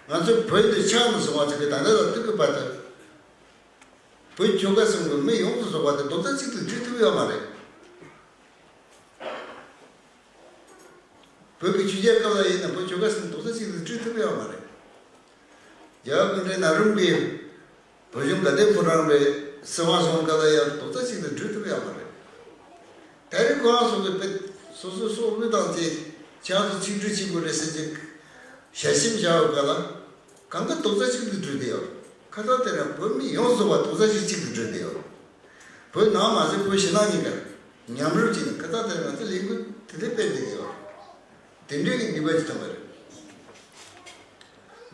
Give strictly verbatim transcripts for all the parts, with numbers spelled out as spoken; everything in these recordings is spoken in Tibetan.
ང་ཚོ་བོད་འདི་ཆགས་ནས་བཟུང་བ་ཅིག་གི་ད་ལྟ་ལ་ཐུག་གི་བར་དུ། བོད་ཆོལ་ཁ་གསུམ་གྱི་མི་ཡོངས་སུ་རྫོགས་པ་དེ་རྡོག་རྩ་གཅིག་ཏུ་འགྲིལ་ཐུབ་ཡོད་མ་རེད། བོད་ཀྱི་ཆོས་རྒྱལ་སྐབས་ལ་ཡིན་ན་བོད་ཆོལ་ཁ་གསུམ་རྡོག་རྩ་གཅིག་ཏུ་འགྲིལ་ཐུབ་ཡོད་མ་རེད། རྒྱལ་བ་སྐུ་ཕྲེང་ན་རིམ་གྱིས་བོད་གཞུང་དགའ་ལྡན་ཕོ་བྲང་རེད། སྲིད་དབང་བཟུང་སྐབས་ལ་ཡང་རྡོག་རྩ་གཅིག་ཏུ་འགྲིལ་ཐུབ་ཡོད་མ་རེད། ད་རེས་ཁོ་རང་ཚོ་གི་དཔེ་སོ་སོ་སྲོག་བློས་བཏང་བྱས་ཆབ་སྲིད་ཆིག་སྒྲིལ་བྱེད་དགོས་རེད་ཟེར་གྱི་ཞལ་ཆེམས་བཞག་ཡོད་སྐབས་ལ། གང་ག་རྡོག་རྩ་གཅིག་ཏུ་འགྲིལ་བསྡད་ཡོད། ཁ་སང་དེ་རིང་བོད་མི་ཡོངས་རྫོགས་པ་རྡོག་རྩ་གཅིག་གཅིག་ཏུ་འགྲིལ་བསྡད་ཡོད། བོད་ནང་མ་ཟད་བོད་ཕྱི་ནང་གཉིས་ཀ་མཉམ་རུབ་བྱས་ནས་ཁ་སང་དེ་རིང་ང་ཚོ་ལས་འགུལ་དེ་འདྲ་སྤེལ་བསྡད་ཀྱི་ཡོད། དེ་འདྲའི་གི་ནུས་པ་ཅིག་ཐོན་པ་རེད།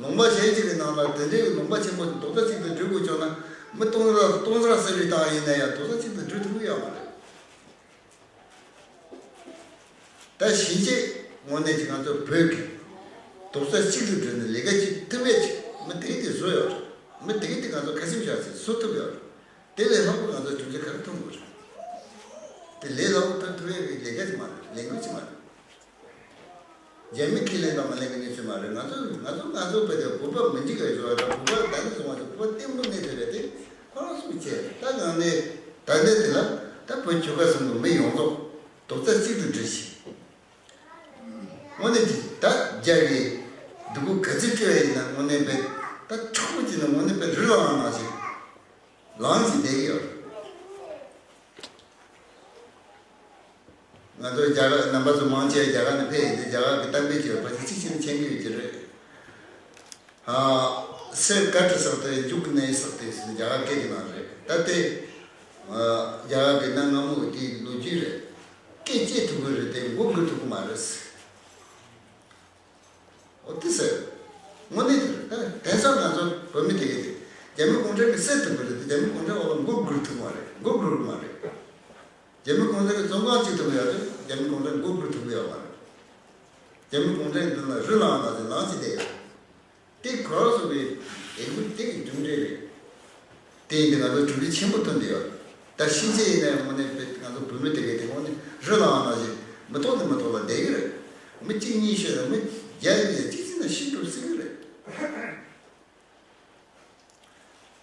ལུང་པ་གཞན་ཅིག་གི་ནང་ལ་དེ་འདྲའི་གི་ལུང་པ་ཆེན་པོ་རྡོག་རྩ་གཅིག་ཏུ་འགྲིལ་དགོས་བྱུང་ན་མི་སྟོང་ཕྲག་སྟོང་ཕྲག་ཟེར་བའི་སྟངས་ཡིན་ན་ཡང་རྡོག་རྩ་གཅིག་ཏུ་འགྲིལ་ཐུབ་ཀྱི་ཡོད་མ་རེད། ད་གཞིས་བྱེས་དངོས་གནས་ཀྱི་ང་ཚོ་བོད་ཀྱི་རྡོག་རྩ་གཅིག་ཏུ་བསྒྲིལ་ནས་ལས་ཀ་བྱེད་ཐུབ་པའི་ཅིག་མི་དེ་གས་དེ་བཟོ་ཡོད་རེད། མི་དེ་གས་དེ་ང་ཚོ་ཁ་ཆེམས་བཞག་ཚེ་བཟོ་ཐུབ་ཡོད་རེད། དེ་ལས་ལྷག་པ་ང་ཚོ་གྲུབ་འབྲས་ག་རེ་ཐོན་དགོས་རེད། དེ་ལས་ལྷག་པ་ཐོན་ཐུབ་ཡས་ཀྱི་ལས་ཀ་ཅིག་མ་རེད། ལས་འགུལ་ཅིག་མ་རེད། རྒྱ་མི་ཁས་ལེན་དང་མ་ལེན་གྱི་གནས་ཚུལ་མ་རེད། ང་ཚོ་ང་ཚོ་ང་ཚོ་བོད་དེ་བོད་པ་མི་འཇིགས་པའི་བཟོ་བ་དང་བོད་པ་ད་ནི་བཟུང་བ་དེ་བོད་པ་བརྟན་པོ་གནས་ཐུབ་པའི་དེ་ཁོ་རང་གསུངས་བྱས། ད་གང་ནས་ད་ལྟ་དེ་ལ་ད་བོད་ཆོལ་ཁ་གསུམ་གྱི་མི་ཡོངས་རྫོགས་རྡོག་རྩ་གཅིག་ཏུ་སྒྲིལ་ཞིང་། དངོས་གནས་ཀྱི་ད་རྒྱ་གི་སྡུག་པོ་ག་ཚོད་སྤྲད་ཡིན་ན་དངོས་གནས་བས་ད་འཕྲོག་པོ་བྱས་ན་དངོས་གནས་བས་རི་ལ་ལངས་ནང་བཞིན་ལངས་བཞིན་བསྡད་ཀྱི་ཡོད། ང་ཚོ་རྒྱ་གར་རྣམ་པ་ཚོ་མང་ཆེ་རྒྱ་གར་ནས་ཕེབས་ཡིན་ཏེ་རྒྱ་གར་གྱི་གཏམ་དཔེ་ཅིག་ཡོད་པ་ཅིག་གཅིག་བྱས་ན་མཁྱེན་གྱི་ཡོད་ཀྱི་རེད། ཨ། གསེར་དཀར་དྲི་ཟག་སྟེ་མཇུག་ནས་ཟག་སྟེ་ཟེར་ནས་རྒྱ་གར་སྐད་ཀྱི་ནང་རེད། ད་དེ་ཨ། རྒྱ་གར་གྱི་གནའ་སྔ་མོ་དེའི་ལོ་རྒྱུས་རེད། སྐད་སྐྱེ་ཐུབ་ཀྱི་རེད་དེ་མགོ་སྒུར་ཐུབ་ཀྱི་མ་རེད། འོ་དེ་ཟེར། དངོས་གནས་དེ་རེད། ད་དེང་སང་ང་ཚོ་བོད་མི་དེ་གས་དེ་རྒྱ་མི་གུང་ཁྲན་གྱིས་བསད་ཐུབ་ཀྱི་རེད་དེ་རྒྱ་མི་གུང་ཁྲན་འོག་ལ་མགོ་སྒུར་ཐུབ་ཀྱི་མ་རེད། མགོ་སྒུར་གྱི་མ་རེད། རྒྱ་མི་གུང་ཁྲན་གྱིས་བཙོན་ཁང་བཅུག་ཐུབ་ཀྱི་ཡོད་རེད། རྒྱ་མི་གུང་ཁྲན་མགོ་སྒུར་ཐུབ་ཀྱི་ཡོད་མ་རེད། རྒྱ་མི་གུང་ཁྲན་གྱི་མདུན་ལ་རི་ལངས་ན་ཚེ་ལངས་བྱས་བསྡད་ཡོད། དེ་ཁོ་རང་ཚོ་གི་ལས་འགུལ་དེ་གི་གྲུབ་འབྲས་རེད། དེ་ཡིན་དུས་ང་ཚོ་གྲུབ་འབྲས་ཆེན་པོ་ཐོན་བསྡད་ཡོད། ད་ཕྱིན་ཆད་ཡིན་ན་ཡང་དངོས་གནས་ང་ཚོ་བོད་མི་དེ་གས་དེ་དངོས་གནས་རི་ལངས་ན་ཚེ་མི་ཐོག་ནས་མི་ཐོག་ལ་བསྡད་ཀྱི་རེད། མི་གཅིག་གཉིས་ཤོད་ན་མི་བརྒྱ་ཡིན་ན་གཅིག་ཟིན་ན་ཤི་འགྲོ་སྲིད་ཀྱི་རེད།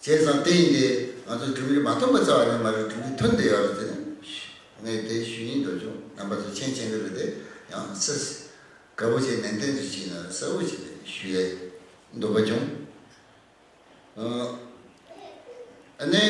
བྱས་ཙང་དེ་ཡིན་ཏེ་ང་ཚོ་གྲུབ་འབྲས་མ་ཐོན་པ་རྩ་བ་ནས་མ་རེད། གྲུབ་འབྲས་ཐོན་བསྡད་ཡོད་རེད་ཟེར་ནས་ངས་དེ་ཞུ་སྙིང་འདོད་བྱུང་། རྣམ་པ་ཚོ་མཁྱེན་མཁྱེན་གྱི་རེད་དེ་ཡང་སེ་དགའ་པོ་བྱས་ནན་ཏན་ཞིག་བྱས་ན་གསལ་པོ་བྱས་ནས་ཞུ་ཡས་འདོད་པ་བྱུང་། ཨ་ནི།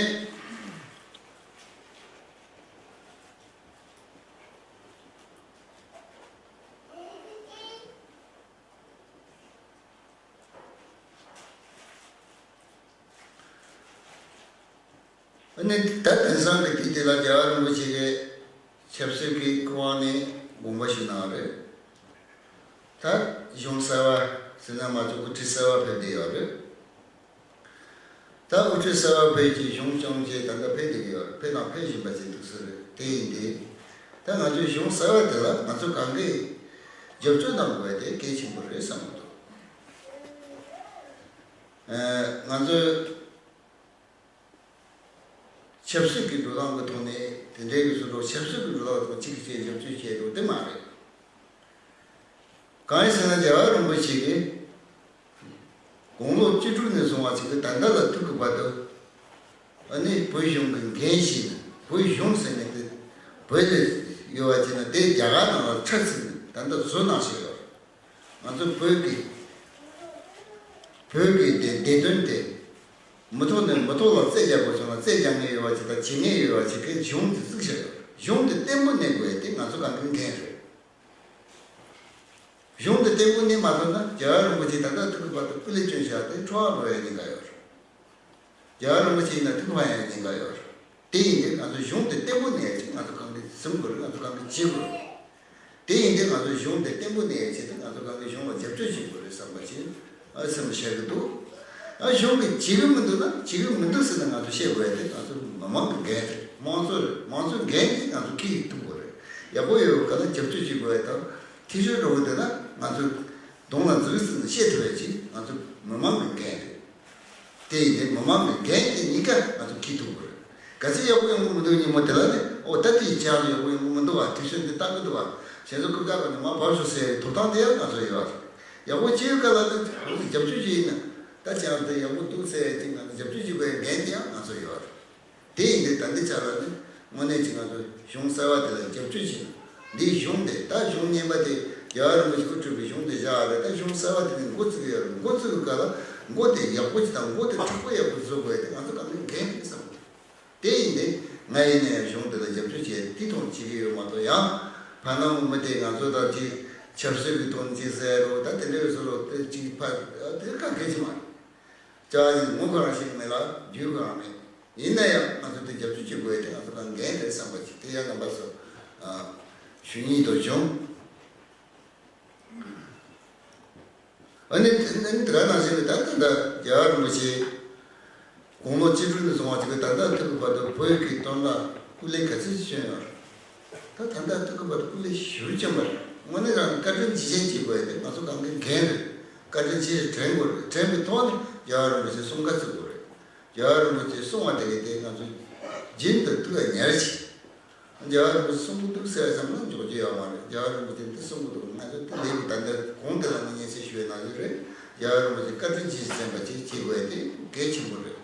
ཨ་ནི་ད་དེང་སང་གི་དུས་དེ་ལ་རྒྱལ་བ་རིན་པོ་ཆེ་གི་ཆབ་སྲིད་ཀྱི་སྐུ་དབང་ནས་དགོངས་པ་ཞུ་གནང་བ་རེད། ད་གཞུང་གསར་བ་ཟེར་ན་མ་གཏོགས་དབུ་ཁྲིད་གསར་བ་ཕེབས་བསྡད་ཡོད་རེད། ད་དབུ་ཁྲིད་གསར་བ་ཕེབས་ཀྱིས་གཞུང་སྐྱོང་བྱས་ད་ལྟ་ཕེབས་བསྡད་ཀྱི་ཡོད་རེད། ཕེབས་དང་ཕེབས་བཞིན་པ་ཅིག་འདུག་ས་རེད། དེ་ཡིན་ཏེ། ད་ང་ཚོའི་གཞུང་གསར་བ་དེ་ལ་ང་ཚོ་གང་གིས་རྒྱབ་སྐྱོར་གནང་དགོས་དེ་གལ་ཆེན་པོ་རེད་བསམ་གྱི་འདུག་ཨ། ང་ཚོའི་ཆབ་སྲིད་ཀྱི་འགྲོ་སྟངས་ཀྱི་ཐོག་ནས་དེ་འདྲའི་གི་བཟོ་འདྲ་ཆབ་སྲིད་ཀྱི་འགྲོ་སྟངས་ཐོག་གཅིག་གིས་གཅིག་རྒྱབ་སྐྱོར་བྱེད་འགྲོ་དེ་མ་རེད། གང་ཡིན་ཟེར་ན་རྒྱལ་བ་རིན་པོ་ཆེ་གིས་དགུང་ལོ་བཅུ་དྲུག་ནས་བཟུང་བ་ཞིག་གི་ད་ལྟ་ལ་ཐུག་གི་བར་དུ་ཨ་ནི་བོད་གཞུང་གི་འགན་བཞེས་ནས་བོད་གཞུང་ཟེར་ནས་དེ་བོད་ལ་ཡོད་པ་བྱས་ན་དེ་རྒྱ་གར་ནང་ལ་ཁྲལ་ཚིག་ནས་ད་ལྟ་བཟོ་གནང་བཞིན་ཡོད། ང་ཚོ་བོད་ཀྱི་བོད་ཀྱི་དེ་བདེ་དོན་དེ་མི་ཐོག་ནས་མི་ཐོག་ལ་རྩོད་རྒྱག་དགོས་བྱུང་ན་རྩོད་རྒྱག་མཁན་ཡོད་པ་ཅིག་དང་བྱེད་མཁན་ཡོད་པ་ཅིག་གིས་གཞུང་དེ་བཙུགས་བཞག་ཡོད། གཞུང་དེ་བརྟན་པོ་གནས་དགོས་ཡ་དེ་ང་ཚོ་གང་གི་འགན་རེད། གཞུང་དེ་བརྟན་པོ་གནས་མ་ཐུབ་ན་རྒྱལ་བ་རིན་པོ་ཆེ་ད་ལྟ་ཐུག་གི་བར་དུ་སྐུ་ལས་བསྐྱོན་བཞག་སྟེ་འཕྲོ་བརླག་འགྲོ་ཡ་ཉེན་ཁ་ཡོད་རེད། རྒྱལ་བ་རིན་པོ་ཆེ་ཡིན་ན་ཐུག་པ་ཡང་ཉེན་ཁ་ཡོད་རེད། དེ་ཡིན་དུས་ང་ཚོ་གཞུང་དེ་བརྟན་པོ་གནས་ཡ་ཆེད་ང་ཚོ་གང་གིས་འཛིན་དགོས་རེད། ང་ཚོ་གང་གིས་བྱེད་དགོས་རེད། དེ་ཡིན་དུས་ང་ཚོ་གཞུང་དེ་བརྟན་པོ་གནས་ཡ་ཆེད་དུ་ང་ཚོ་གང་གིས་གཞུང་ལ་རྒྱབ་སྐྱོར་བྱེད་དགོས་རེད་བསམ་པ་ཞིག་ཨ་སེམས་ཤར་གི་འདུག་ཨ་གཞུང་གིས་བྱེད་གི་མི་འདུག་ན་བྱེད་གི་མི་འདུག་ཟེར་ན་ང་ཚོ་བཤད་དགོས་ཡ་དེ་ང་ཚོ་མི་མང་གི་འགན་རེད། དམངས་གཙོ་རེད། དམངས་གཙོའི་འགན་དེ་ང་ཚོ་འཁྱེར་གི་ཐུབ་དགོས་རེད། ཡག་པོ་ཡོད་ག་ལ་རྒྱབ་སྐྱོར་བྱེད་དགོས་ཡ་དང་། ཐེ་ཚོམ་འགྲོ་གི་འདུག་ན་ང་ཚོ་གདོང་ལ་འཛུལ་ཟིན་ནས་བཤད་ཐུབ་ཡ་ཅིག་ང་ཚོ་མི་མང་གི་འགན་རེད། དེ་ཡིན་དུས་མི་མང་གི་འགན་དེ་གཉིས་ཀ་ང་ཚོ་འཁྱེར་ཐུབ་དགོས་རེད། གལ་སྲིད་ཡག་པོ་ཡོང་གི་མི་འདུག་ཉིན་མོ་དེ་ལ་ནི་ཨོ་ད་དེའི་ཆ་ལ་ཡག་པོ་ཡོང་གི་མི་འདུག་བ། དེ་ཚོས་འདི་བཏང་གི་འདུག་བ། གཞན་ཚོ་རྐུབ་བཀྱག་གི་ནས་མར་བབས་ཤོག་ཟེར་ཐོབ་ཐང་དེ་ཡང་ང་ཚོ་ཡོད་རེད། ཡག་པོ་བྱེད་ཡོད་ག་ལ་ད་རྒྱབ་སྐྱོར་བྱེད་ཡིན་ན། ད་ཅང་དེ་ཡག་པོ་འདུག་ཟེར་ཡ་ཅིག་ང་ཚོ་རྒྱབ་སྐྱོར་བྱེད་དགོས་ཡ་འགན་དེ་ཡང་ང་ཚོ་ཡོད་རེད། དེ་ཡིན་དུས་ད་འདི་ཆ་ལ་ནི་དངོས་གནས་ཀྱི་ང་ཚོ་གཞུང་གསར་བ་དེ་ལ་རྒྱབ་སྐྱོར་བྱེད་ན། འདིའི་གཞུང་དེ་ད་གཞུང་གཉིས་པ་དེ་རྒྱལ་བ་རིན་པོ་ཆེ་སྐུ་ཁྲུས་པའི་གཞུང་དེ་བཞག་རེད། ད་གཞུང་གསར་བ་དེ་ནི་འགོ་བཙུགས་ཡོད་རེད། འགོ་བཙུགས་པའི་སྐབས་ལ་འགོ་དེ་ཡག་པོ་ཅིག་དང་འགོ་དེ་མཁྲེགས་པོ་ཡག་པོ་བཟོ་དགོས་ཡ་དེ་ང་ཚོ་གང་གི་འགན་རེད་བསམ་གི་འདུག་དེ་ཡིན་ཏེ་ང་ཡིན་ན་ཡང་གཞུང་དེ་ལ་རྒྱབ་སྐྱོར་བྱས་དེ་ཐོག་བྱེད་ཀྱི་ཡོད་མ་གཏོགས། ཡང་ཕ་ནང་མི་དེ་ང་ཚོ་དང་ཅིག་ཆབ་སྲིད་ཀྱི་ཐོག་ནས་ཅིག་ཟེར་རོགས། ད་དེ་འདྲའི་བཟོ་རོགས་དེ་ཅིག་ཕ་དེ་གང་གལ་ཆེ་མ་རེད། ཅག་ཡིན་ངོ་ག་རང་ཞིག་མེད་ལ་རྒྱུས་ག་རང་མེད། ཡིན་ན་ཡང་ང་ཚོ་དེ་རྒྱབ་སྐྱོར་བྱེད་དགོས་དེ་ང་ཚོ་གང་འགན་རེད་བསམ་པ་ཅིག་དེ་ཡང་རྣམ་པ་ཚོ་ཞུ་སྙིང་འདོད་བྱུང་། ཨ་ནི་ཨ་ནི་དེ་ག་ནང་བཞིན་ད་ལྟ་ད་རྒྱལ་བ་རིན་པོ་ཆེ་དགུང་ལོ་བཅུ་དྲུག་ནས་བཟུང་བ་ཅིག་གི་ད་ལྟ་ཐུག་གི་བར་དུ་བོད་ཀྱི་དོན་ལ་སྐུ་ལས་ག་ཚོད་བསྐྱོན་ཡོད་རེད། ད་ད་ལྟ་ཐུག་གི་བར་དུ་སྐུ་ལས་ཞེ་པོ་བསྐྱོན་པ་རེད། དངོས་གནས་རང་བཀའ་དྲིན་རྗེས་དྲན་བྱེད་དགོས་ཡ་དེ་ང་ཚོ་གང་གི་འགན་རེད། བཀའ་དྲིན་རྗེས་དྲན་དགོས་རེད། དྲན་པའི་ཐོག་ནས་རྒྱལ་བ་རིན་པོ་ཆེ་གསུང་བཀའ་བརྩི་དགོས་རེད། རྒྱལ་བ་རིན་པོ་ཆེས་གསུངས་པ་དེ་གའི་དེ་ང་ཚོ་རྒྱུན་དུ་ཐུགས་ལ་ཉར་བྱས། རྒྱལ་བ་རིན་པོ་ཆེས་གསུང་གི་འདུག་ཟེར་བསམ་ན་འཇོག་རྒྱུ་ཡོད་མ་རེད། རྒྱལ་བ་རིན་པོ་ཆེས་འདི་གསུང་གི་འདུག་ང་ཚོ་འདི་ལས་ཀྱི་ད་འདི་གོང་དེ་ལ་ནི་སྙན་སེང་ཞུ་བའི་ནང་བཞིན་རེད། རྒྱལ་བ་རིན་པོ་ཆེས་བཀའ་དྲིན་རྗེས་དྲན་པ་ཅིག་བྱེད་དགོས་ཡ་དེ་གལ་ཆེན་པོ་རེད།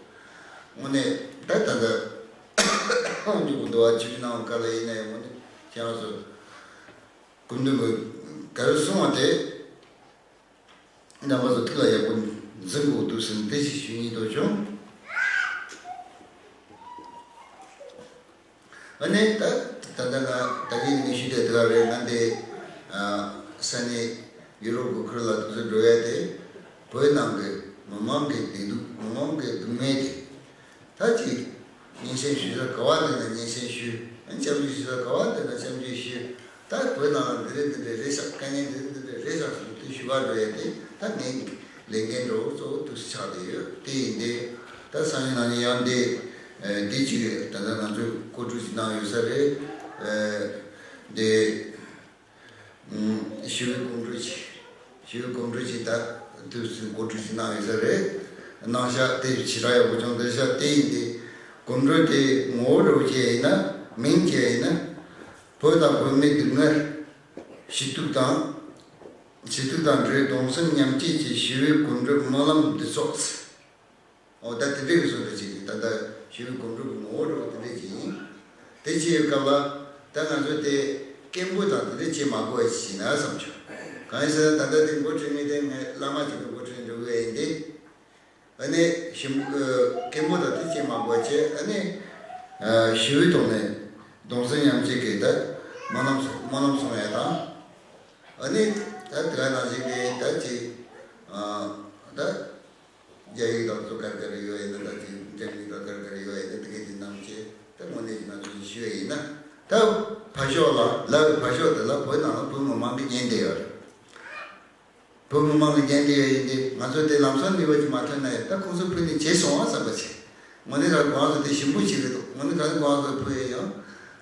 དངོས་གནས་ད་ད་ལྟ་འཇུག་གི་འདུག་བ། ཆུ་ནང་ག་ལ་ཡིན་ན་ཡང་དངོས་གནས་ཁྱེད་རང་ཚོ་སྐུ་མདུན་གྱི་ག་རེ་གསུངས་པ་དེ། རྣམ་པ་ཚོ་ཐུགས་ལ་ཡག་པོ་འཛིན་དགོས་འདུག་ཟེར་ནས་དེ་ཞིག་ཞུ་སྙིང་འདོད་བྱུང་། ཨ་ནི་ད་ད་ལྟ་ང་ད་གིན་ནས་ཞུས་དེ་དེ་ག་རེད། ང་འདི་ས་གནས་ཡུ་རོབ་ཀྱི་ཁུལ་ལ་དུས་ཚོད་འགྲོ་ཡ་དེ་བོད་ནང་གི་མི་མང་གི་བདེ་སྡུག་མི་མང་གི་སྡུག་བསྔལ་དེ། ད་ཅིག་སྙན་སེང་ཞུ་ས་ག་བ་འདི་ན་སྙན་སེང་ཞུ། ཨ་ནི་སྐྱབས་འཇུག་ཞུ་ས་ག་བ་འདི་ན་སྐྱབས་འཇུག་ཞུ། ད་བོད་ནང་ལ་འདི་རེད་འདི་འདྲ་རེད་ཤག་དཀའ་ངལ་འདི་རེད་འདི་འདྲ་རེད་ཤག་ཟེར་དུས་ཞུ་བ་འགྲོ་ཡ་དེ་ད་ངའི་ལས་འགན་འགྲོ་གཙོ་བོ་དུས་སུ་ཆགས་བསྡད་ཡོད། དེ་ཡིན་ཏེ་ད་སང་ཉིན་གནངས་ཉིན་ཡང་འདི་འདི་ཅིག་ད་ལྟ་ང་ཚོས་གོ་སྒྲིག་ཅིག་གནང་ཡོད་ས་རེད། འདི་ཞི་བའི་གོམ་བགྲོད་ཅིག་ཞི་བའི་གོམ་བགྲོད་ཅིག་ད་དུས་སུ་གོ་སྒྲིག་ཅིག་གནང་ཡོད་ས་རེད། གནང་ཤག་དེ་ཞེ་དྲག་ཡག་པོ་བྱུང་བསྡད་ཤག་དེ་ཡིན་ཏེ་གོམ་བགྲོད་དེ་ངོ་བོ་འདྲ་བོ་བྱས་ཡིན་ན་མིང་བྱས་ཡིན་ན། བོད་དང་བོད་མིའི་སྡུག་བསྔལ་ཞི་སྡུག་དང་། ཞི་སྡུག་དང་འབྲེལ་བའི་གདུང་སེམས་མཉམ་སྐྱེད་ཀྱི་ཞི་བའི་གོམ་བགྲོད་སྨོན་ལམ་འདི་ཚོགས། འོ་ད་དེ་འདྲའི་གི་བཟོ་འདྲ་ཅིག་ད་ལྟ་ཞི་བའི་གོམ་བགྲོད་ཀྱི་ངོ་བོ་འདྲ་བོ་དེ་འདྲ་ཅིག་ཡིན། དེ་བྱེད་ཡོད་སྐབས་ལ་ད་ང་ཚོ་དེ་སྐད་འབོད་དང་དེ་འདྲ་བྱེད་མ་དགོས་ཡ་ཅིག་ཡིན་ན་བསམ་བྱུང་། གང་ཡིན་ཟེར་ན་ད་ལྟ་དེ་འགོ་ཁྲིད་མཁན་དེ་ངའི་བླ་མ་ཅིག་གི་འགོ་ཁྲིད་འགྲོ་གི་ཡིན་ཏེ། ཨ་ནི་ཞིམ་སྐད་འབོད་དང་དེ་བྱེད་མ་དགོས་བྱས། ཨ་ནི་ཞི་བའི་ཐོག་ནས་གདུང་སེམས་མཉམ་སྐྱེད་ཀྱི་ད་སྨོན་ལམ་སྨོན་ལམ་གསུང་ཡ་དང་། ཨ་ནི་ད་དེ་ག་ནང་བཞིན་གྱི་ད་ཅིག་ད། རྒྱ་ཡིག་དང་ཚོ་གར་གར་ཡོད་ཡིན་ན། ད་ཅིག་འཇམ་ཡིག་དང་གར་གར་ཡོད་ཡིན་ན། དེ་གའི་དེ་རྣམས་ཀྱིས་ད་དངོས་གནས་ཀྱི་ང་ཚོ་ཞུ་ཡ་ཡིན་ན། ད་ཕར་ཕྱོགས་ལ་ལའི་ཕར་ཕྱོགས་དེ་ལ་བོད་ནང་ལ་བོད་མི་མང་གིས་ཉན་བསྡད་ཡོད་རེད། བོད་མི་མང་གིས་ཉན་བསྡད་ཡོད་ཡིན་ཏེ། ང་ཚོ་དེ་ལམ་སང་ནུས་པ་ཅིག་མ་ཐོན་ན་ཡང་ད་ཁོང་ཚོ་ཕུད་ནས་བྱས་སོང་བ་བསམ་པ་བྱས། དངོས་གནས་རང་ཁོང་ཚོ་དེ་ཞིམ་པོ་ཞིག་རེད་འདུག་དངོས་གནས་རང་ཁོང་ཚོ་ཕུད་ཡ་ཡང་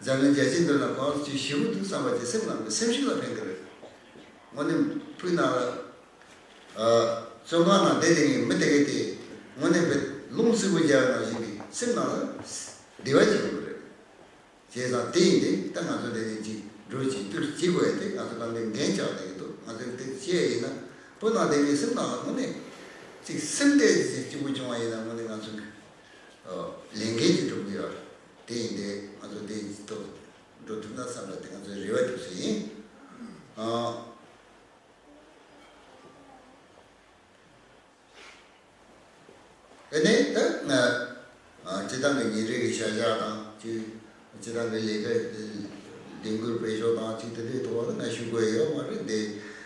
འཛམ་གླིང་རྒྱལ་སྤྱིའི་མདུན་ལ་ཁོང་ཚོ་ཅིག་ཞི་བོ་འདུག་བསམ་པ་ཅིག་སེམས་ནང་གི་སེམས་ཤུགས་ལ་ཕན་གི་རེད། དངོས་གནས་ཕུད་ནང་ལ། བཙོན་ཁང་ནང་བསྡད་བསྡད་མཁན་མི་དེ་གའི་དེ་དངོས་གནས་དཔེ་རླུང་བསིལ་པོ་རྒྱག་ནང་བཞིན་གྱི་སེམས་ནང་ལ་བདེ་བ་ཅིག་ཡོང་གི་རེད། བྱས་ཙང་དེ་ཡིན་ཏེ་ད་ང་ཚོ་དེ་ནས་ཅིག་འགྲོ་ཅིག་འདུག་ཅིག་དགོས་ཏེ་ང་ཚོ་གང་གི་འགན་བཞག་བསྡད་ཀྱི་འདུག་ང་ཚོས་དེ་བྱས་ཡིན་ན་བོད་ནང་བསྡད་མཁན་སེམས་ནང་ལ་དངོས་གནས་ཅིག་སེམས་གཏད་ཅིག་སྐྱིད་པོ་བྱུང་བ་ཡིན་ན་དངོས་གནས་ང་ཚོ་གི་ལས་འགན་ཅིག་སྒྲུབ་ཀྱི་ཡོད་རེད། དེ་ཡིན་ཏེ་ང་ཚོ་དེ་ཐོག་འགྲོ་ཐུབ་ན་བསམ་པ་དེ་ང་ཚོའི་རེ་བ་འདུག་ཟེར་ཡིན། ཨ་ནི་ད་ང་སྤྱི་བཏང་གི་ཉིན་རེ་གི་བྱ་གཞག་དང་། སྤྱི་སྤྱི་བཏང་གི་ལས་ཀ་ལས་འགུལ་སྤེལ་ཕྱོགས་དང་ཅིག་དེ་འདྲའི་ཐོག་ལ་ང་ཞུ་དགོས་ཡོད་མ་རེད། འདི་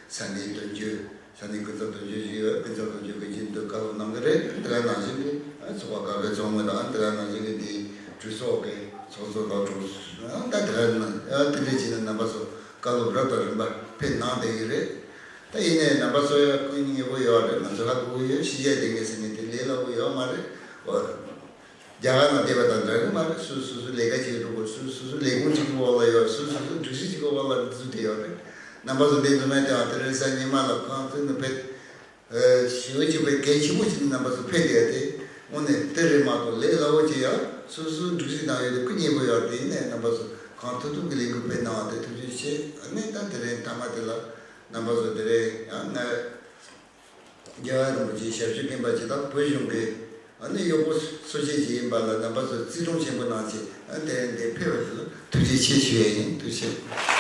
ས་གནས་དོན་གཅོད་ས་གནས་ཀུན་བཟང་དོན་གཅོད་ཞིག་ཡོད། ཀུན་བཟང་དོན་གཅོད་ཀྱིས་རྒྱུན་དུ་བཀའ་སློབ་གནང་གི་རེད། དེ་ག་ནང་བཞིན་གྱི་ཚོགས་པ་ག་གེ་ཚོགས་མི་དང་། དེ་ག་ནང་བཞིན་གྱི་འདི་གྲོས་ཚོགས་ཀྱི་ཚོགས་གཙོ་ལགས་གྲོགས་ད་དེ་ག་ནང་དེ་འདྲའི་བྱས་ནས་རྣམ་པ་ཚོ་བཀའ་སློབ་རབ་དང་རིམ་པ་ཕེབས་གནང་བསྡད་ཀྱི་རེད། ད་ཡིན་ནའི་རྣམ་པ་ཚོ་ཡང་ཀུན་སློང་ཉེ་པོ་ཡོད་རེད། ང་ཚོ་ཧ་གོ་གི་ཡོད། ཕྱི་རྒྱལ་བསྡད་མཁན་ཟེར་མཁན་དེ་ལས་སླ་པོ་ཡོད་མ་རེད། འོ། རྒྱ་གར་ནང་བསྡད་པ་དང་འདྲ་གི་མ་རེད། སུ་སུ་སུ་ལས་ཀ་བྱེད་འགྲོ་དགོས། སུ་སུ་སུ་ལས་ཁུངས་གཅིག་གི་འོག་ལ་ཡོད། སུ་སུ་སུ་སྒྲིག་གཞི་གཅིག་གི་འོག་ལ་འཛུལ་བསྡད་ཡོད་རེད། རྣམ་པ་ཚོ་འདི་འཛུལ་མེད་དེ་ཨ་ཏི་རེ་ས་ཉི་མ་ལ་ཁོང་ཚོ་ནི་ཕེབས། ཞི་བའི་ཆོས་པའི་གལ་ཆེན་པོ་ཞིག་ནི་རྣམ་པ་ཚོ་ཕེབས་བསྡད་དེ། དངོས་གནས་དེ་རེད་མ་གཏོགས་ལས་སླ་པོ་ཅིག་ཡང་སུ་སུ་སྒྲིག་གཞི་དང་ཡོད་དེ་ཀུན་སློང་ཉེ་པོ་ཡོད་རེད། དེ་ཡིན་ནའི་རྣམ་པ་ཚོ་གང་ཐུབ་ཐུབ་ཀྱི་ལས་འགུལ་སྤེལ་གནང་བ་དེ་ཐུགས་རྗེ་ཆེ། ཨ་ནི་ད་དེ་རིང་མཐའ་མ་དེ་ལ་རྣམ་པ་ཚོ་དེ་རིང་ཡང་ང་ རྒྱལ་བ་རིན་པོ་ཆེའི་ཞབས་ཞུ་སྤེན་པ་ཇི་ལྟར་བོད་གཞུང་གི་ཨ་ནི་གཡོག་པོ་སུ་ཞིག་ཅིག་ཡིན་པ་ལ་རྣམ་པ་ཚོས་བརྩི་མཐོང་ཆེན་པོ་གནང་བྱས། ཨ་དེ་འདི་ཕེབས་པ་དེ་ལ་ཐུགས་རྗེ་ཆེ་ཞུ་ཡས་ཡིན། ཐུགས་རྗེ་ཆེ།